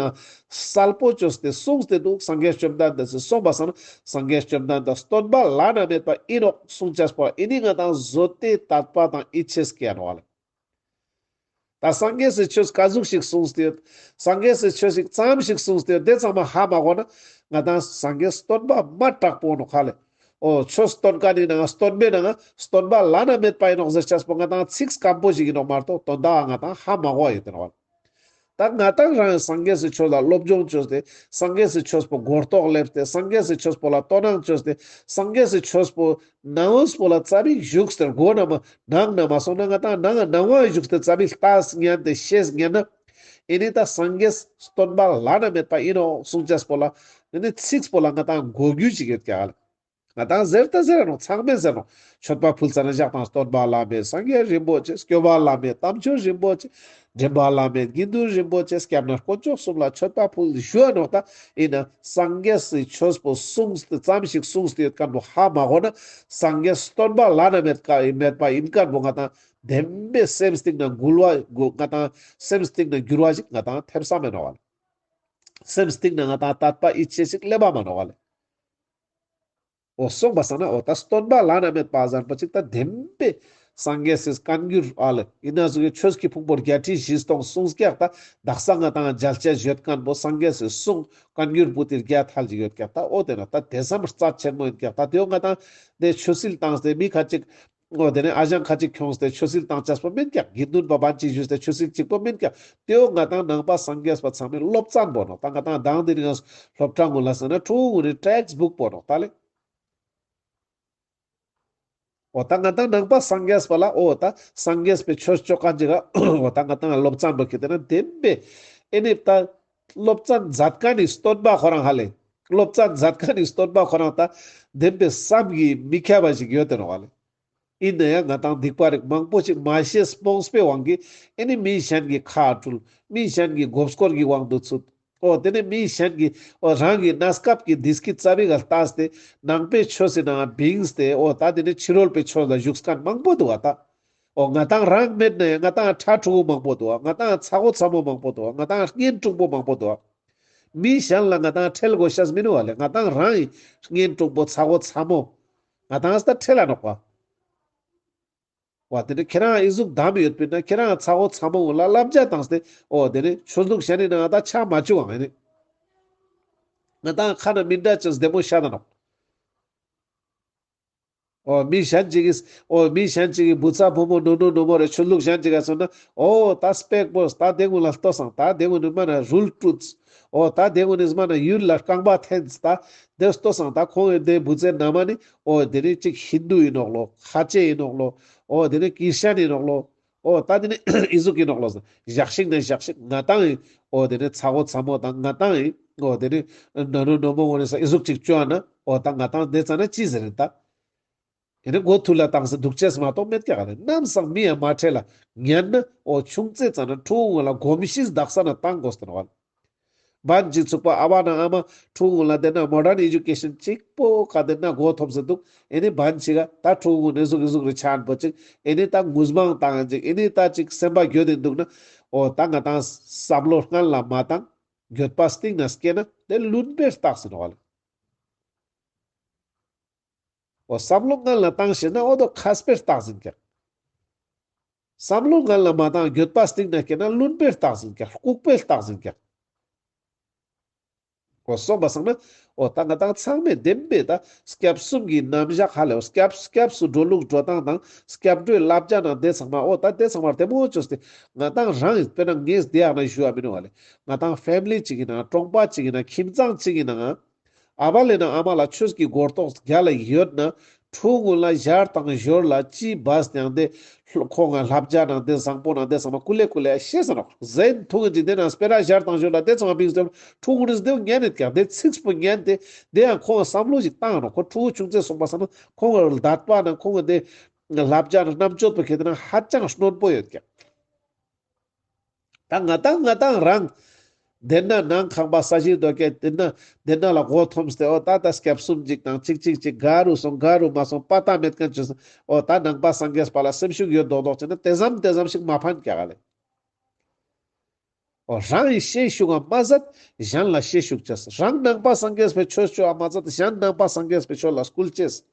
གསལ་པོ་བཅོས་ཏེ་གསུངས་ཏེ་འདུག་སངས་རྒྱས་བཅོམ་ལྡན་འདས་སི་གསུངས་པ་སང་ན་སངས་རྒྱས་བཅོམ་ལྡན་འདས་སྟོན་པ་བླ་ན་མེད་པ་ཨིན་ནོག་གསུང་ཅེས་པོ་ཨེ་ནི་ང་ཏང་བཟོ་ལྟའི་དད་པ་དང་ཡིད་ཆེས་སྐྱེ་ནོག་ལེ། ད་སངས་རྒྱས་སི་ཆོས་ཀ་ཟུག་ཞིག་གསུངས་ཏེ་ཡོད། སངས་རྒྱས་སི་ཆོས་ཤིག་ཙམ་ཞིག་གསུངས་ཏེ་ཡོད། དེ་ཚང་མ་ཧ་མ་གོ་ན་ང་ཏང་སངས་རྒྱས་སྟོན་པ་མ་དྲག་པོ་ནོག་ཧ་ལེ། འོ་ཆོས་སྟོན་མཁན་ནི་ནང་སྟོན་པའི་ནང་སྟོན་པ་བླ་ན་མེད་པ་ཨིན་ནོག་ཟེར་ཅེས་པོ་ང་ཏང་ཚིག་སྐམ་པོ་ཞིག་ཨིན་ནོག་མ་གཏོགས་དོན་དག་ང་ཏང་ཧ་མ་གོ་ཡོད་དེ་ནོག་ཧ་ལེ། ད་ང་ཏང་རང་སངས་རྒྱས་སི་ཆོས་ལ་སློབ་སྦྱོང་བཅོས་ཏེ་སངས་རྒྱས་སི་ཆོས་པོ་གོ་རྟོགས་སླེབས་ཏེ་སངས་རྒྱས་སི་ཆོས་པོ་ལ་དོ་སྣང་བཅོས་ཏེ་སངས་རྒྱས་སི་ཆོས་པོ་ནང་པོ་ལ་ཙ་པིག་བཞུགས་ཏེ་སྒོ་ནས་མ་ནང་ན་མ་སོང་ན་ང་ཏང་ནང་ནང་བ་བཞུགས་ཏེ་ཙ་པིག་ལྟ་ཉན་ཏེ་ཤེས་ཉན་ན་ཨེ་ནི་ད་སངས་རྒྱས་སྟོན་པ་བླ་ན་མེད་པ་ཨིན་ནོག་གསུང་ཅེས་པོ་ལ་ཨེ་ནི་ཚིག་པོ་ལ་ང་ཏང་གོ་རྒྱུ་ཅིག་ཡོད་ཀྱག་ལེ། ང་དང་ཟེར་ཏ་ཟེར་ར་ནོག། ཚང་མས་ཟེར་ར་ནོག། མཆོད་པ་ཕུལ་ཙ་ན་ཞག་དང་སྟོན་པ་བླ་མེད་སངས་རྒྱས་རིན་པོ་ཆེ། སྐྱོབ་པ་བླ་མེད་དམ་ཆོས་རིན་པོ་ཆེ། འདྲེན་པ་བླ་མེད་དགེ་འདུན་རིན་པོ་ཆེ། སྐྱབས་གནས་དཀོན་མཆོག་གསུམ་ལ་མཆོད་པ་ཕུལ་ཞུ་བ་ནོག། ཏ་ཨིན་ན་སངས་རྒྱས་སི་ཆོས་པོ་གསུངས་ཏེ་ཙམ་ཞིག་གསུངས་ཏེ་ཡོད་ཁན་བོ་ཧ་མ་གོ་ན་སངས་རྒྱས་སྟོན་པ་བླ་ན་མེད་ཀ་མེད་པ་ཨིན་ཁན་བོ་ང་དང་བདེན་པའི་སེམས་གཏིང་ན་འགུལ་བ་ང་དང་སེམས་གཏིང་ན་འགྱུར་བ་ཞིག་ང་དང་ཐེབས་ས་མེད་ནོག་ལེ། སེམས་གཏིང་ན་ང་དང་དད་པ་ཡིད་ཆེས་ཤིག་སླེབ་པ་མ་ནོག་ལེ། འོ་སོང་པ་སང་ན་འོ་ཏ་སྟོན་པ་བླ་ན་མེད་པ་ཟེར་ཁན་བོ་ཅིག་ཏ་བདེན་པའི་སངས་རྒྱས་སི་བཀའ་འགྱུར་ཨ་ལེ་ཨིན་ན་ཟུག་གི་ཆོས་ཀྱི་ཕུང་པོ་བརྒྱད་ཁྲི་བཞི་སྟོང་གསུངས་ཀྱག། ཏ་དག་ས་ང་དང་མཇལ་ཆ་ཡོད་ཁན་བོ་སངས་རྒྱས་སི་གསུང་བཀའ་འགྱུར་པོ་ཏེ་བརྒྱ་ཐལ་ཅིག་ཡོད་ཀྱག། ཏ་འོ་ཏེ་ན་ཏ་ཏེ་ཙམ་རྩ་ཆེན་མོ་ཨིན་ཀྱག། ཏ་ཏེའོ་ང་དང་ཏེ་ཆོས་སིལ་བཏང་སྟེ་མི་ཁ་ཅིག་འོ་ཏེ་ནེ་ཨ་ཞང་ཁ་ཅིག་ཁྱོངས་ཏེ་ཆོས་སིལ་བཏང་ཅེས་པོ་མེན་ཀྱག། དགེ་འདུན་པ་བན་ཅིག་ཞུས་ཏེ་ཆོས་སིལ་ཅིག་པོ་མེན་ཀྱག། ཏེའོ་ང་དང་ནང་པ་སངས་རྒྱས་པ་ཚང་མའི་སློབ་ཚན་པོ་ནོག། ཏ་ང་དང་དང་ཏེ་ནི་ང་སློབ་གྲྭ་ངུན་ལ་སོང་ན་ཕྲུ་གུ་ངུན་ནི་ཊེགསི་བུག་པོ་ནོག་ཏ་ལེ། འོ་ཏ་ང་དང་ནང་པ་སངས་རྒྱས་པ་ལ་འོ་ཏ་སངས་རྒྱས་པའི་ཆོས་ཅོ་ཁན་ཅིག་ག་འོ་ཏ་ང་དང་སློབ་ཚན་པོ་ཁེ་ཏེ་ན་བདེན་པའི་ཨེ་ནི་ཏ་སློབ་ཚན་མཛད་ཁན་ནི་སྟོན་པ་ཁོ་རང་ཧ་ལེ། སློབ་ཚན་མཛད་ཁན་ནི་སྟོན་པ་ཁོ་རང་ཏ་བདེན་པའི་བསམ་གྱིས་མི་ཁྱབ་པ་ཞིག་ཡོད་དེ་ནོག་ཧ་ལེ། ཨིན་ན་ཡང་ང་དང་སྡིག་པ་རིགས་མང་པོ་ཞིག་མ་ཤེས་རྨོངས་པའི་དབང་གིས་ཨེ་ནི་མི་གཞན་གྱི་ཁ་འཁྲུལ། མི་གཞན་གྱི་མགོ་སྐོར་གྱི་དབང་དུ་ཚུད། འོ་ཏེ་ནེ་མི་གཞན་གྱི་འོ་རང་གི་གནས་སྐབས་ཀྱི་བདེ་སྐྱིད་རྩ་བའི་ག་ལྟས་ཏེ་ནང་པའི་ཆོས་སི་ནང་བིངས་ཏེ་འོ་ཏ་ཏེ་ནེ་ཕྱི་རོལ་པའི་ཆོས་ལ་ཞུགས་ཁན་མང་པོ་འདུག་པ་ཏ། འོ་ང་དང་རང་མེད་ན་ཡང་ང་དང་ཕྲུ་གུ་མང་པོ་འདུག་པ། ང་དང་ཚ་བོ་ཚ་མོ་མང་པོ་འདུག་པ། ང་དང་གཉེན་དྲུང་པོ་མང་པོ་འདུག་པ། མི་གཞན་ལ་ང་དང་ཁྲེལ་དགོས་ཤེས་མི་ནུག་པ་ལེ། ང་དང་རང་ངི་གཉེན་དྲུང་པོ་ཚ་བོ་ཚ་མོ་ང་དང་ས་ཏ་ཁྲེལ་ལ་ནོག་པ། འོ་ཏེ་ནེ་ཁྱེ་རང་ཨི་ཟུག་དམ་ཡོད་པིན་ན་ཁྱེ་རང་ཚ་བོ་ཚ་མོ་ངུན་ལ་བསླབ་བྱ་བཏང་སྟེ་འོ་ཏེ་ནེ་ཆོས་ལུགས་གཞན་ནི་ནང་ང་ཏ་ཆ་མ་བཅུག་ཨང་ཨེ་ནི། ང་དང་ཁ་ན་མི་འདྲ་ཅན་བདེ་མོ་ཤད་ད་ནོག། འོ་མི་གཞན་ཅིག་གིས་འོ་མི་གཞན་ཅིག་གི་བུ་ཚ་བུ་མོ་ནུ་ནུ་ནུ་མོ་རེ་ཆོས་ལུགས་གཞན་ཅིག་ག་སོང་ན་འོ་ཏ་སྤེག་པོ་ཏ་ཏེ་ངུན་ལ་ལྟོས་སང་ཏ་ཏེ་ངུན་ནི་མ་ན་རུལ་ཀྲུས། འོ་ཏ་ཏེ་ངུན་ནི་མ་ན་ཡུལ་ལ་རྐང་པ་འཐེན་ཏ་ཏེ་ལྟོས་སང་ཏ་ཁོང་ངི་ཏེ་བུ་ཚའི་ན་མ་ནི་འོ་ཏེ་ནི་ཅིག་ཧིན་དུ་ཨིན་ནོག་ལོ། ཁ་ཆེ་ཨིན་ནོག་ལོ། འོ་ཏེ་ནི་ཀིར་ཤན་ཨིན་ནོག་ལོ། འོ་ཏ་ཏེ་ནི་ཨི་ཟུག་ཨིན་ནོག་ལོ། ཞག་ཞིག་ན་ཞག་ཞིག་ང་དང་ཨིན། འོ་ཏེ་ནི་ཚ་བོ་ཚ་མོ་དང་ང་དང་ཨིན། འོ་ཏེ་ནི་ནུ་ནུ་ནུ་མོ་ངུན་ནི་ས་ཨི་ཟུག་ཅིག་ཅོ་ན་འོ་ཏ་ང་དང་ཏེ་ཙ་ན་ཅི་ཟེར་ཏ། ཨེ་ནི་མགོ་ཐུར་ལ་བཏང་སྟེ་དུག་ཅེས་མ་གཏོགས་མེད་ཀྱག་ལེ། ནམ་སང་མི་ཡང་མ་ཁྲེལ་ལ་ཉན་ན་འོ་ཆུང་ཙེ་ཙ་ན་ཕྲུ་གུ་ངུན་ལ་གོམས་གཤིས་དག་ས་ན་བཏང་དགོས་ཏེ་ནོག་ལེ། བན་ཅིག་ཚུགས་པ་ཨ་བ་ན་ཨ་མ་ཕྲུ་གུ་ངུན་ལ་ཏེ་ན་མོ་ཌན་ཨེ་ཇུ་ཀེ་ཤན་ཅིག་པོ་ག་ཏེ་ན་གོ་ཐོབ་སྟེ་དུག། ཨེ་ནི་བན་ཅིག་ག་ཏ་ཕྲུ་གུ་ངུན་ནི་ཟུག་གི་ཟུག་རེ་ཆ་ན་པོ་ཅིག་ཨེ་ནི་ཏ་ངུ་མང་བཏང་ཅིག་ཨེ་ནི་ཏ་ཅིག་སེམས་པ་འགྱོད་དེ་དུག་ན་འོ་ཏ་ང་དང་བསམ་བློ་སྔན་ལ་མ་བཏང་འགྱོད་པ་སྟིང་ན་སྐྱེ་ན་ཏེ་བླུན་པོའི་རྟགས་ཨིན་ནོག་ལེ། འོ་བསམ་བློ་སྔན་ལ་བཏང་ཤེས་ན་འོ་ཏོ་མཁས་པའི་རྟགས་ཨིན་ཀྱག། བསམ་བློ་སྔན་ལ་མ་བཏང་འགྱོད་པ་སྟིང་ན་སྐྱེ་ན་བླུན་པོའི་རྟགས་ཨིན་ཀྱག། ལྐུགས་པའི་རྟགས་ཨིན་ཀྱག། འོ་སོང་པ་སང་ན་འོ་ཏ་ང་དང་ཚང་མས་བདེན་པའི་ཏ་སྐྱབས་གསུམ་གྱི་རྣམ་གཞག་ཧ་ལེ་འོ་སྐྱབས་སྐྱབས་སུ་འགྲོ་ལུགས་འགྲོ་སྟངས་དང་སྐྱབས་འགྲོའི་བསླབ་བྱ་ནང་ཏེ་ཚང་མ་འོ་ཏ་ཏེ་ཚང་མ་བདེ་མོ་ཅོས་ཏེ་ང་དང་རང་ཨིན་དཔེར་ན་ངས་ཏེ་ཡང་ན་ཞུ་བ་མི་ནུག་ལེ། ང་དང་ཕེ་མི་ལི་ཅིག་ཨིན་ན་གྲོང་པ་ཅིག་ཨིན་ན་ཁྱིམ་ཚང་ཅིག་ཨིན་ན་ཨ་བ་ལེ་ན་ཨ་མ་ལ་ཆོས་ཀྱི་གོ་རྟོགས་རྒྱལ་ལ་ཡོད་ན་ཕྲུ་གུ་ངུན་ལ་ཞར་དང་ཞོར་ལ་ཅི་བས་ཡང་ཏེ་ཁོང་ང་བསླབ་བྱ་ནང་ཏེ་བཟང་པོ་ནང་ཏེ་ཚང་མ་ཀུ་ལེ་ཀུ་ལེ་ཤེས་ས་ནོག། ཟེན་ཐུང་ངུན་ཅིག་ཏེ་ན་སྤེ་ར་ཞར་དང་ཞོར་ལ་ཏེ་ཚང་མ་བིངས་ཏེ་ཕྲུ་གུ་ངུན་ནི་ཏེ་ཉན་ནེད་ཀྱག་ཏེ་ཚིགས་པོ་ཉན་ཏེ་ཏེ་ཡང་ཁོང་ང་བསམ་བློ་ཞིག་བཏང་ནོག། ཁོ་ཕྲུ་གུ་ཆུང་ཙེ་སོང་པ་སང་ན་ཁོང་ང་ལ་དད་པ་ན་ཁོང་ང་ཏེ་བསླབ་བྱ་ན་རྣམ་དཔྱོད་པོ་ཁེ་ཏེ་ན་ཧ་ཅང་རྣོན་པོ་ཡོད་ཀྱག། ཏ་ང་དང་ང་དང་རང་ཏེ་ན་ནང་ཁང་པ་ས་གཞི་རྡོ་སྐས་ཏེ་ན་ཏེ་ན་ལ་མགོ་འཐོམས་ཏེ་འོ་ཏ་ཏ་སྐྱབས་གསུམ་ཅིག་དང་ཅིག་ཅིག་ཅིག་ག་རུ་སོང་ག་རུ་མ་སོང་པ་ཏ་མེད་ཁན་ཅོས་འོ་ཏ་ནང་པ་སངས་རྒྱས་པ་ལ་སེམས་ཤུགས་ཡོད་མདོག་མདོག་ཅོས་ན་ཏེ་ཙམ་ཏེ་ཙམ་ཞིག་མ་ཕན་ཀྱག་ལེ། འོ་རང་ངི་ཤེས་ཤུགས་ང་མ་ཟད་གཞན་ལ་ཤེས་ཤུགས་ཅོས། རང་ནང་པ་སངས་རྒྱས་པའི་ཆོས་ཅོ་བ་མ་ཟད་གཞན་ནང་པ་སངས་རྒྱས་པའི་ཆོས་ལ་སྐུལ་ཅེས།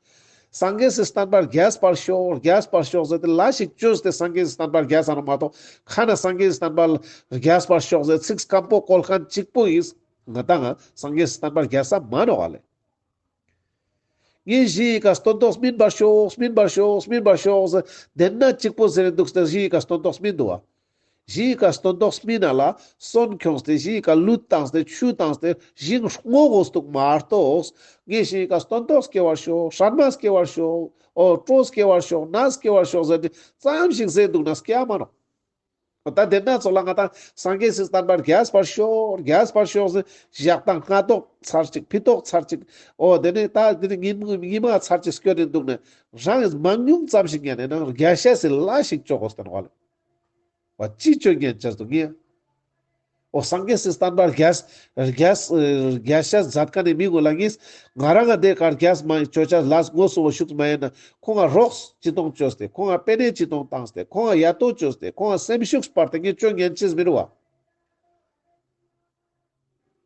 སངས་རྒྱས་སི་བསྟན་པ་རྒྱས་པར་ཤོག་རྒྱས་པར་ཤོག་ཟེར་ཏེ་ལ་ཞིག་ཅོས་ཏེ་སངས་རྒྱས་སི་བསྟན་པ་རྒྱས་ས་ནོག་མ་གཏོགས་ཁ་ན་སངས་རྒྱས་སི་བསྟན་པ་རྒྱས་པར་ཤོག་ཟེར་ཚིག་སྐམ་པོ་བཀོལ་ཁན་ཅིག་པོ་ཨིན། ང་དང་ང་སངས་རྒྱས་སི་བསྟན་པ་རྒྱས་ས་མ་ནོག་ལེ། ངའི་ཞིང་ངི་ཀ་སྟོན་ཐོག་སྨིན་པར་ཤོག་སྨིན་པར་ཤོག་སྨིན་པར་ཤོག་ཟེར་ཏེ་ན་ཅིག་པོ་ཟེར་ཏེ་དུག་སྟེ་ཞིང་ངི་ཀ་སྟོན་ཐོག་སྨིན་དུག་པ། ཞིང་ངི་ཀ་སྟོན་ཐོག་སྨིན་ན་ལ་སོན་ཁྱོངས་ཏེ་ཞིང་ངི་ཀ་ལུད་བཏང་སྟེ་ཆུ་བཏང་སྟེ་ཞིང་རྨོ་དགོས་དུག་མ་གཏོགས་ངའི་ཞིང་ངི་ཀ་སྟོན་ཐོག་སྐྱེ་བར་ཤོག་སྲན་མ་སྐྱེ་བར་ཤོག་འོ་གྲོ་སྐྱེ་བར་ཤོག་ནས་སྐྱེ་བར་ཤོག་ཟེར་ཏེ་ཙམ་ཞིག་ཟེར་དུག་ན་སྐྱེ་ཡ་མ་ནོག། ད་དེ་ན་ཚོགས་ལ་ང་ཏང་སངས་རྒྱས་སི་བསྟན་པ་རྒྱས་པར་ཤོག་རྒྱས་པར་ཤོག་ཟེར་ཞག་དང་སྔ་ཏོག་ཚར་ཅིག་ཕི་ཏོག་ཚར་ཅིག་འོ་དེ་ནས་ད་དེ་ནས་ཉི་ཉི་མ་ཚར་ཅིག་སྐྱོད་དེ་འདུག་ནས་རང་གི་མང་ཉུང་ཙམ་ཞིག་ཉན་ནས་ན་རྒྱས་ཤེས་སི་ལ་ཞིག་ཅོ་དགོས་ཏེ་ནོག་ལེ། བ་ཅི་ཅོ་ཉན་ཅེས་འདུག་ངེ། འོ་སངས་རྒྱས་སི་བསྟན་པ་རྒྱས་རྒྱས་རྒྱས་ཤེས་མཛད་མཁན་ནི་མི་ངུ་ལ་ངིས་ང་རང་ང་དེ་གར་རྒྱས་མ་ཅོ་ཅེས་ལ་ངོ་སོ་བོ་ཤུགས་མ་ཡིན་ན། ཁོང་ང་རོགས་ཅི་གཏོང་བཅོས་ཏེ། ཁོང་ང་པེ་ནེ་ཅི་གཏོང་བཏང་སྟེ། ཁོང་ང་ཡ་ཏོ་བཅོས་ཏེ། ཁོང་ང་སེམས་ཤུགས་སྤར་ཏེ་ངས་བཅོ་ཉན་ཅེས་མི་རུ་བ།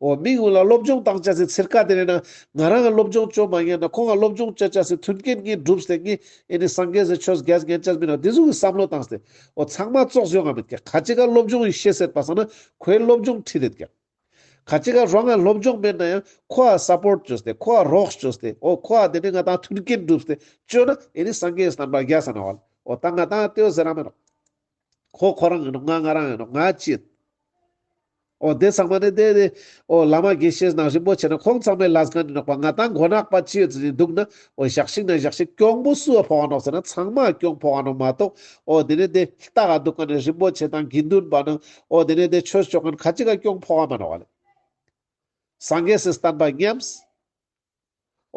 འོ་མི་ངུ་ལ་སློབ་སྦྱོང་བཏང་ཅེས་སི་ཚིར་ཀ་དེ་རེ་ན་ང་རང་ང་སློབ་སྦྱོང་བཅོ་མ་ཉན་ན་ཁོང་ང་སློབ་སྦྱོང་བཅོ་ཅེས་སི་མཐུན་རྐྱེན་ངས་བསྒྲུབས་ཏེ་ངས་ཨེ་ནི་སངས་རྒྱས་སི་ཆོས་རྒྱས་ཉན་ཅེས་མི་རུ་བ། དེ་ཟུག་གི་བསམ་བློ་བཏང་སྟེ། འོ་ཚང་མ་ཙོགས་ཡོང་ང་མེད་ཀྱག་ཁ་ཅིག་ག་སློབ་སྦྱོང་ཡི་ཤེས་ཟེར་པ་སང་ན་ཁོའི་སློབ་སྦྱོང་ཁྲིད་དེད་ཀྱག་ཁ་ཅིག་ག་རང་ང་སློབ་སྦྱོང་མེད་ན་ཡང་ཁོ་ཨ་སཔོརྚ་བཅོས་ཏེ། ཁོ་ཨ་རོགས་བཅོས་ཏེ། འོ་ཁོ་ཨ་དེ་ནས་ང་ཏང་མཐུན་རྐྱེན་བསྒྲུབས་ཏེ་བཅོས་ན་ཨེ་ནི་སངས་རྒྱས་སི་བསྟན་པ་རྒྱས་ས་ན་བ་ལེ། འོ་ད་ང་ཏང་ལྟོས་ཟེར་ར་མེད་ནོག་ཁོ་ཁོ་རང་ཡིན་ནོག་ང་ང་རང་ཡིན་ནོག་ང་ཅི་ཡིན། འོ་དེ་ཚང་མ་ནི་དེ་དེ་འོ་བླ་མ་དགེ་བཤེས་ནང་རིན་པོ་ཆེ་ནང་ཁོང་ཚང་མའི་ལས་འགན་ཡིན་ནོག་པ། ང་ཏང་མགོ་ནག་པ་ཅི་ཡོད་ཟེར་ནས་འདུག་ན། འོ་ཞག་ཞིག་ན་ཞག་ཞིག་གྱོང་པོ་སུ་ཕོག་ག་ནོག་ཟེར་ན་ཚང་མ་གྱོང་ཕོག་ག་ནོག་མ་གཏོགས། འོ་དེ་ནས་དེ་ལྟ་ག་འདུག་ག་ནས་རིན་པོ་ཆེ་དང་དགེ་འདུན་པ་ནང་འོ་དེ་ནས་དེ་ཆོས་ཕྱོགས་མཁན་ཁ་ཅིག་ག་གྱོང་ཕོག་ག་མ་ནོག་ལེ། སངས་རྒྱས་སི་བསྟན་པ་ཉམས།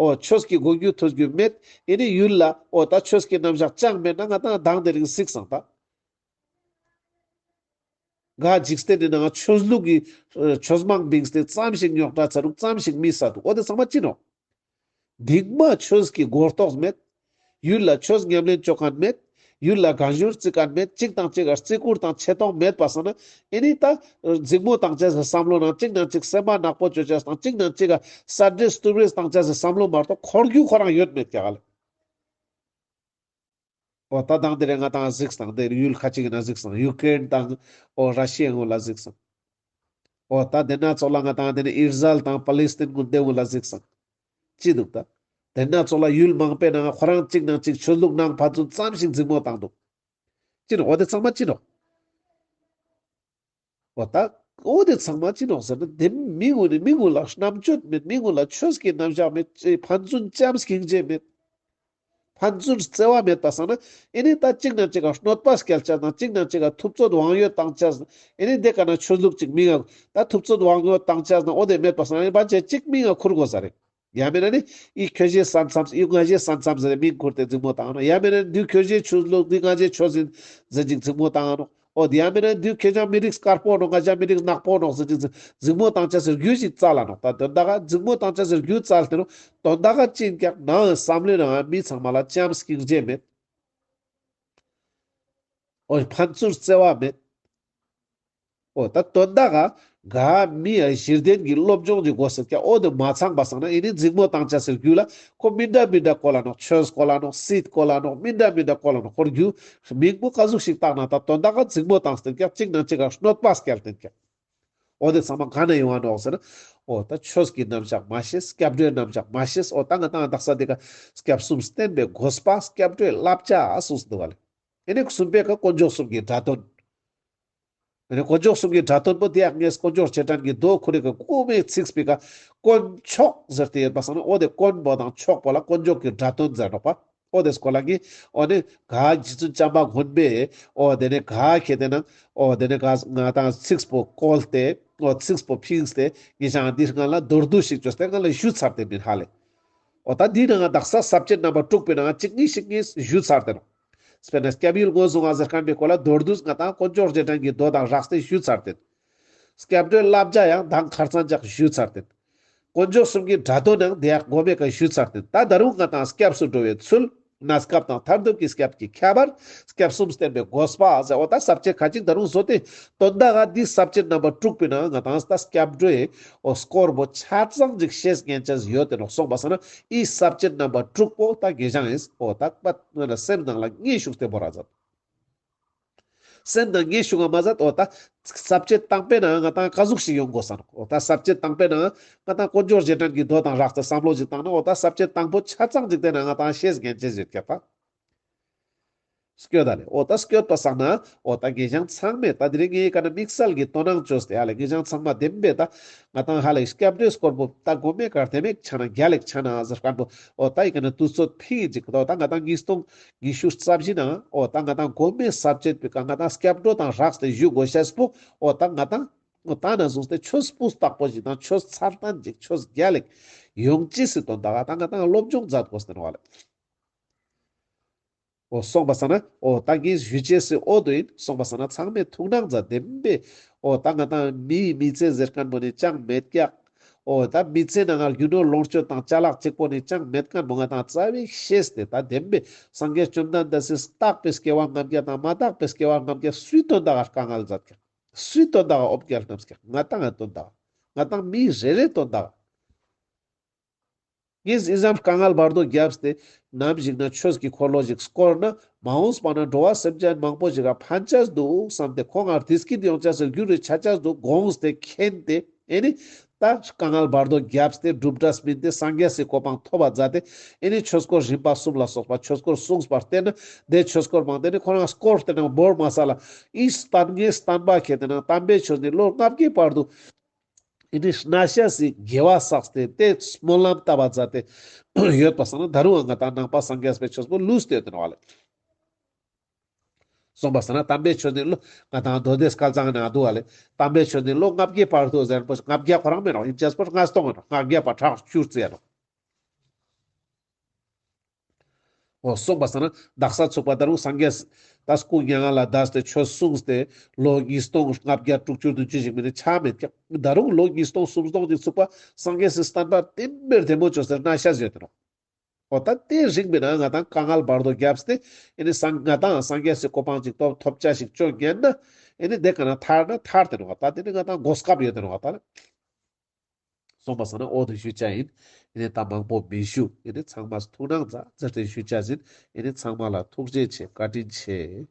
འོ་ཆོས་ཀྱི་གོ་རྒྱུ་ཐོས་རྒྱུ་མེད། ཨེ་ནི་ཡུལ་ལ་འོ་ད་ཆོས་ཀྱི་རྣམ་གཞག་ཅང་མེད་ན་ང་ཏང་དང་དེ་རིང་གཟིགས་སང་ད། ག་འཇིག་རྟེན་ནི་ནང་ཆོས་ལུགས་ཀྱི་ཆོས་མང་བིངས་ཏེ་ཙམ་ཞིག་རྙོག་དྲ་ཚ་རུག་ཙམ་ཞིག་མི་ས་འདུག་འོ་དེ་ཚང་མ་ཅི་ནོག་སྡིག་མ་ཆོས་ཀྱི་གོ་རྟོགས་མེད། ཡུལ་ལ་ཆོས་ཉམས་ལེན་བཅོ་མཁན་མེད། ཡུལ་ལ་རྒན་གཞོན་བརྩི་མཁན་མེད། གཅིག་དང་གཅིག་ག་བརྩི་བཀུར་དང་ཆེ་མཐོང་མེད་པ་སང་ན་ཨེ་ནི་ད་འཛིང་མོ་བཏང་ཅེས་སི་བསམ་བློ་ནང་གཅིག་ནང་གཅིག་སེམས་པ་ནག་པོ་བཅོ་ཅེས་དང་གཅིག་ནང་གཅིག་ག་ས་འདྲེ་སྟུ་རེས་བཏང་ཅེས་སི་བསམ་བློ་མ་གཏོགས་འཁོར་རྒྱུ་ཁོ་རང་ཡོད་མེད་ཀྱག་ལེ། འོ་ད་དང་དེ་རེ་ང་ཏང་གཟིགས་དང་དེ་ཡུལ་ཁ་ཅིག་ན་གཟིགས་དང་ཡུ་ཀེ་རེན་དང་འོ་ར་ཤི་ཡ་ངོ་ལ་གཟིགས་དང་། འོ་ད་དེ་ན་ཚོགས་ལ་ང་ཏང་དེ་ནི་ཨིས་ར་ཨེལ་དང་པ་ལེ་སི་ཏིན་གུན་དེ་གུན་ལ་གཟིགས་སང་། ཅི་འདུག་ད། དེ་ན་ཚོགས་ལ་ཡུལ་མང་པོའི་ནང་ཁོ་རང་གཅིག་ནང་གཅིག་ཆོས་ལུགས་ནང་ཕན་ཚུན་ཙམ་ཞིག་འཛིང་མོ་བཏང་འདུག་ཅི་ནོག་འོ་དེ་ཚང་མ་ཅི་ནོག་འོ་ད། འོ་དེ་ཚང་མ་ཅི་ནོག་ཟེར་ན་དེ་མི་ངུ་ནི་མི་ངུ་ལ་རྣམ་དཔྱོད་མེད། མི་ངུ་ལ་ཆོས་ཀྱི་རྣམ་གཞག་མེད། ཕན་ཚུན་ཅམ་སྐྱིང་རྗེ་མེད། ཕན་ཚུན་བརྩེ་བ་མེད་པ་སང་ན་ཨེ་ནི་ད་གཅིག་ནང་གཅིག་ག་གནོད་པ་སྐྱལ་ཅེས་དང་གཅིག་ནང་གཅིག་ག་ཐུབ་ཚོད་དབང་ཡོད་བཏང་ཅེས་ཨེ་ནི་དེ་ཀ་ན་ཆོས་ལུགས་གཅིག་མི་ང་ད་ཐུབ་ཚོད་དབང་ཡོད་བཏང་ཅེས་ན་འོ་དེ་མེད་པ་སང་ན་ཨེ་ནི་ཕན་ཆད་གཅིག་མི་ང་ཁུར་དགོས་ས་རེད། ཡང་མེད་ན་ནི་ཨི་ཁྱོད་ཞེས་ས་མཚམས་ཨི་ང་ཞེས་ས་མཚམས་ཟེར་མི་ཁུར་ཏེ་འཛིང་མོ་བཏང་ནོག་ཡང་མེད་ན་ནི་འདི་ཁྱོད་ཞེས་ཆོས་ལུགས་འདི་ང་ཞེས་ཆོས་ཡིན་ཟེར་ཅིག་འཛིང་མོ་བཏང་ནོག་འོ་དེ་ཡང་མེད་ན་འདི་ཁྱེད་ཅག་མི་རིགས་དཀར་པོ་ནོག་ང་ཅག་མི་རིགས་ནག་པོ་ནོག་ཟེར་ཅིག་འཛིང་མོ་བཏང་ཅེས་སི་རྒྱུ་ཞིག་བཙལ་ལ་ནོག་ད་དོན་དག་ག་འཛིང་མོ་བཏང་ཅེས་སི་རྒྱུ་བཙལ་ཏེ་ནོག་དོན་དག་ག་ཅི་ཡིན་ཀྱག་ནང་བསམ་བློའི་ནང་མི་ཚང་མ་ལ་ཅམ་སྐྱིང་རྗེ་མེད། འོ་ཕན་ཚུན་བརྩེ་བ་མེད། འོ་ད་དོན་དག་ག་ག་མི་ཡ་གཞི་རྟེན་གྱི་སློབ་སྦྱོང་གི་སྒོ་ཟེར་ཀྱག་འོ་དེ་མ་ཚང་པ་སང་ན་ཨེ་ནི་འཛིང་མོ་བཏང་ཅེས་སི་རྒྱུ་ལ་ཁོ་མི་འདྲ་མི་འདྲ་བཀོལ་ལ་ནོག་ཆོས་བཀོལ་ལ་ནོག་སྲིད་བཀོལ་ལ་ནོག་མི་འདྲ་མི་འདྲ་བཀོལ་ལ་ནོག་ཁོར་རྒྱུ་མིང་པོ་ག་ཟུག་ཞིག་བཏགས་ན་ད་དོན་དག་ག་འཛིང་མོ་བཏང་སྟེ་ཀྱག་གཅིག་ནང་གཅིག་ག་གནོད་པ་སྐྱལ་ཏེ་ཀྱག་འོ་དེ་ཚང་མ་ག་ནས་ཡོང་བ་ནོག་ཟེར་ན། འོ་ད་ཆོས་ཀྱི་རྣམ་གཞག་མ་ཤེས། སྐྱབས་འགྲོའི་རྣམ་གཞག་མ་ཤེས། འོ་ད་ང་ཏང་དག་ས་དེ་ཀ་སྐྱབས་གསུམ་བསྟེན་པའི་དགོས་པ། སྐྱབས་འགྲོའི་བསླབ་བྱ་གསུངས་འདུག་བ་ལེ། ཨེ་ནི་གསུམ་པའི་ཀ་དཀོན་མཆོག་གསུམ་གྱི་སྒྲ་དོན། ཨེ་ནི་དཀོན་མཆོག་གསུམ་གྱི་སྒྲ་དོན་པོ་དེ་ཡང་ངས་དཀོན་མཆོག་རྗེས་དྲན་གྱི་མདོ་ཁོ་རེ་ཀ་དཀོན་མཆོག་ཟེར་ཏེ་ཡོད་པ་སང་ན། འོ་དེ་དཀོན་པོ་དང་མཆོག་པོ་ལ་དཀོན་མཆོག་གི་སྒྲ་དོན་ཟེར་ནོག་པ། འོ་དེ་སྐོར་ལ་གི་འོ་ནི་ག་རྗེ་བཙུན་བྱམས་པ་མགོན་པོས་འོ་དེ་ནི་ག་ཁེ་དེ་ན་འོ་དེ་ནི་ག་ང་ཏང་ཚིགས་པོ་བཀོལ་ཏེ་འོ་ཚིགས་པོ་ཕིངས་ཏེ་ངེད་ཅག་འདི་སྔ་ལ་མདོར་བསྡུས་ཤིག་བཅོས་ཏེ་ང་ལ་ཞུས་ཚར་ཏེ་མིན་ཧ་ལེ། འོ་ད་འདི་ནང་ང་དག་ས་ས་བཅད་རྣམ་པ་དྲུག་པའི་ནང་ང་གཅིག་གཉིས་ཤིག་ངས་ཞུས་ཚར་ཏེ་ནོག་དཔེར་ན་སྐྱབས་ཡུལ་ངོས་བཟུང་བ་ཟེར་མཁན་པའི་སྐོར་ལ་མདོར་བསྡུས་ང་ཏང་དཀོན་མཆོག་རྗེས་དྲན་གྱི་མདོ་དང་སྦྲགས་ཏེ་ཞུས་ཚར་ཏེ། སྐྱབས་འགྲོའི་བསླབ་བྱ་ཡང་མདང་ཁར་ཙང་ཞིག་ཞུས་ཚར་ཏེ། དཀོན་མཆོག་གསུམ་གྱི་སྒྲ་དོན་ཡང་དེ་ཡག་གོ་མེད་ཀ་ཞུས་ཚར་ཏེ། ད་ད་རུང་ང་ཏང་སྐྱབས་སུ་འགྲོ་བའི་ཚུལ། གནས་སྐབས་དང་མཐར་ཐུག་གི་སྐྱབས་ཀྱི་ཁྱད་པར། སྐྱབས་གསུམ་བསྟེན་པའི་དགོས་པ་ཟེར། འོ་ད་ས་བཅད་ཁ་ཅིག་ད་རུང་བཟོ་སྟེ། དོན་དག་ག་འདི་ས་བཅད་རྣམ་པ་དྲུག་པའི་ནང་ང་ཏང་ད་སྐྱབས་འགྲོའི་འོ་སྐོར་པོ་ཆ་ཚང་ཅིག་ཤེས་ཉན་ཅེས་ཡོད་དེ་ནོག་སོང་པ་སང་ན་ཨི་ས་བཅད་རྣམ་པ་དྲུག་པོ་ད་ངེད་ཅག་ཨིན། འོ་ད་པ་སེམས་ནང་ལ་ངེས་ཤུགས་ཏེ་བོར་ར་མཛད། སེམས་ནང་ངེས་ཤུགས་ང་མ་ཟད། འོ་ད་ས་བཅད་དང་པོའི་ནང་ང་ཏང་ག་ཟུག་ཞིག་ཡོང་དགོས་སམ། འོ་ད་ས་བཅད་དང་པོའི་ནང་ང་ཏང་དཀོན་མཆོག་རྗེས་དྲན་གྱི་མདོ་དང་སྦྲགས་ཏེ་བསམ་བློ་ཞིག་བཏང་ན། འོ་ད་ས་བཅད་དང་པོ་ཆ་ཚང་ཅིག་དེ་ནང་ང་ཏང་ཤེས་ཉན་ཅེས་ཡོད་ཀྱག་པ། སྐྱོད་ད་ལེ། འོ་ད་སྐྱོད་པ་སང་ན་འོ་ད་ངེ་ཞང་ཚང་མས་ད་དེ་རིང་ངེ་ཀ་ན་དམིགས་བསལ་གྱི་དོ་སྣང་བཅོས་ཏེ་ཧ་ལེ་ངེ་ཞང་ཚང་མ་བདེན་པས་ད་ང་ཏང་ཧ་ལེ་སྐྱབས་འགྲོའི་སྐོར་པོ་ད་གོ་མེ་ཀ་དེ་མེད་ཆ་ན་རྒྱལ་ལེགས་ཆ་ན་ཟེར་མཁན་པོ་འོ་ད་ཡི་ཀ་ན་དུས་ཚོད་ཕིང་ཅིག་འོ་ད་ང་ཏང་ཉིས་སྟོང་ཉི་ཤུ་རྩ་བཞི་ནང་འོ་ད་ང་ཏང་གོ་མེ་ས་བཅད་པའི་ཀ་ང་ཏང་སྐྱབས་འགྲོ་དང་སྦྲགས་ཏེ་ཞུ་དགོས་ཤེས་པོ་འོ་ད་ང་ཏང་འོ་ད་ན་བཟུང་སྟེ་ཆོས་སྤུས་དག་པོ་ཞིག་དང་ཆོས་མཚར་ལྡན་ཅིག་ཆོས་རྒྱལ་ལེགས་ཡོང་ཅེས་སི་དོན་དག་ད་ང་ཏང་སློབ་སྦྱོང་མཛད་དགོས་ཏེ་ནོག་ལེ། འོ་སོང་པ་སང་ན་འོ་ད་ངས་ཞུ་ཅེས་སི་འོ་དོ་ཡིན། སོང་པ་སང་ན་ཚང་མས་ཐུགས་སྣང་མཛད་བདེན་པས། འོ་ད་ང་ཏང་མིའི་མི་ཚེ་ཟེར་མཁན་པོ་ནི་ཅང་མེད་ཀྱག་འོ་ད་མི་ཚེ་ནང་ང་རྒྱུ་ནོར་ལོངས་སྤྱོད་དང་ཅ་ལག་གཅིག་པོ་ནི་ཅང་མེད་མཁན་པོ་ང་ཏང་རྩ་བའི་ཤེས་ཏེ་ད་བདེན་པས་སངས་རྒྱས་བཅོམ་ལྡན་འདས་སི་དག་པའི་སྐྱེ་བ་ལྔ་བརྒྱ་དང་མ་དག་པའི་སྐྱེ་བ་ལྔ་བརྒྱ་སུའི་དོན་དག་ག་དཀའ་ངལ་མཛད་ཀྱག་སུའི་དོན་དག་ག་འོ་བརྒྱལ་གནང་ཀྱག་ང་ཏང་ང་དོན་དག་ག་ང་ཏང་མི་རེ་རེ་དོན་དག་ག་ངས་ཨི་ཙམ་དཀའ་ངལ་བར་དོ་བརྒྱབ་སྟེ་ནམ་ཞིག་ན་ཆོས་ཀྱི་འཁོར་ལོ་ཞིག་བསྐོར་ན་མ་འོངས་པ་ན་འགྲོ་བ་སེམས་ཅན་མང་པོ་ཞིག་ག་ཕན་ཆ་འདུག་བསམ་སྟེ་ཁོང་ང་བདེ་སྐྱིད་ཡོང་ཆ་སི་རྒྱུ་རེ་ཆ་ཆ་འདུག་དགོངས་ཏེ་མཁྱེན་ཏེ་ཨེ་ནི་ད་དཀའ་ངལ་བར་དོ་བརྒྱབ་སྟེ་སྒྲུབ་གྲྭ་སྨིན་ཏེ་སངས་རྒྱས་སི་གོ་འཕང་ཐོབ་པ་མཛད་དེ་ཨེ་ནི་ཆོས་འཁོར་རིམ་པ་གསུམ་ལ་སོགས་པ་ཆོས་འཁོར་གསུངས་པར་བརྟེན་ན་དེ་ཆོས་འཁོར་མང་དེ་ནི་ཁོ་རང་སྐོར་ཏེ་ན་འབོར་མ་ས་ལ་ཨིན་སྟན་ངེ་བསྟན་པ་ཁྱེར་ཏེ་ན་དམ་པའི་ཆོས་ནི་ལོ་ལྔ་བརྒྱའི་བར་དུ་ཨེ་ནི་གནས་ཤེས་སི་དགེ་བ་བསགས་ཏེ་དེ་སྨོན་ལམ་བཏབ་པ་མཛད་དེ་ཡོད་པ་སང་ན་ད་རུང་ང་ཏང་ནང་པ་སངས་རྒྱས་པའི་ཆོས་པོ་ལུས་ཏེ་ཡོད་དེ་ནོག་ལེ། སོང་པ་སང་ན་དམ་པའི་ཆོས་ནི་ལོ་ང་ཏང་མདོ་སྡེ་སྐལ་བཟང་ནང་འདུག་ལེ། དམ་པའི་ཆོས་ནི་ལོ་ལྔ་བརྒྱའི་བར་དུ་ཟེར་པོ་ལྔ་བརྒྱ་ཁོ་རང་མེད་ནོག་ཡིན་ཅེས་པོ་ལྔ་སྟོང་ཡིན་ནོག་ལྔ་བརྒྱ་པ་ཁྲག་བཅུ་རྩི་ཡ་ནོག་འོ་སོང་པ་སང་ན་དག་ས་ཚུགས་པ་ད་རུང་སངས་རྒྱས་ད་སྐུ་མྱ་ངན་ལས་འདས་ཏེ་ཆོས་གསུངས་ཏེ་ལོ་ཉིས་སྟོང་ལྔ་བརྒྱ་དྲུག་ཅུ་བདུན་ཅུ་ཞིག་མིན་ནི་ཆ་མེད་ཀྱག་ད་རུང་ལོ་ཉིས་སྟོང་སུམ་སྟོང་ཅིག་ཚུགས་པ་སངས་རྒྱས་སི་བསྟན་པ་བརྟན་པོ་བདེ་མོ་བཅོས་ཏེ་གནས་ཤེས་ཡོད་དེ་ནོག་འོ་ད་དེ་རིང་པའི་ནང་ང་ཏང་དཀའ་ངལ་བར་དོ་བརྒྱབ་སྟེ་ཨེ་ནི་སང་ང་ཏང་སངས་རྒྱས་སི་གོ་འཕང་ཅིག་ཐོབ་ཐོབ་ཆ་ཞིག་བཅོ་ཉན་ན་ཨེ་ནི་དེ་ག་ན་ཐར་ན་ཐར་ཏེ་ནོག་ད་དེ་ནི་ང་ཏང་གོ་སྐབས་ཡོད་དེ་ནོག་ད་ལེ། སོང་པ་སང་ན་འོ་དེ་ཞུ་ཆ་ཡིན། ཨེ་ནི་ད་མང་པོ་མི་ཞུ། ཨེ་ནི་ཚང་མ་ཐུགས་སྣང་མཛད་ཟེར་ཏེ་ཞུ་ཆ་ཡིན། ཨེ་ནི་ཚང་མ་ལ་ཐུགས་རྗེ་ཆེ། བཀའ་དྲིན་ཆེ།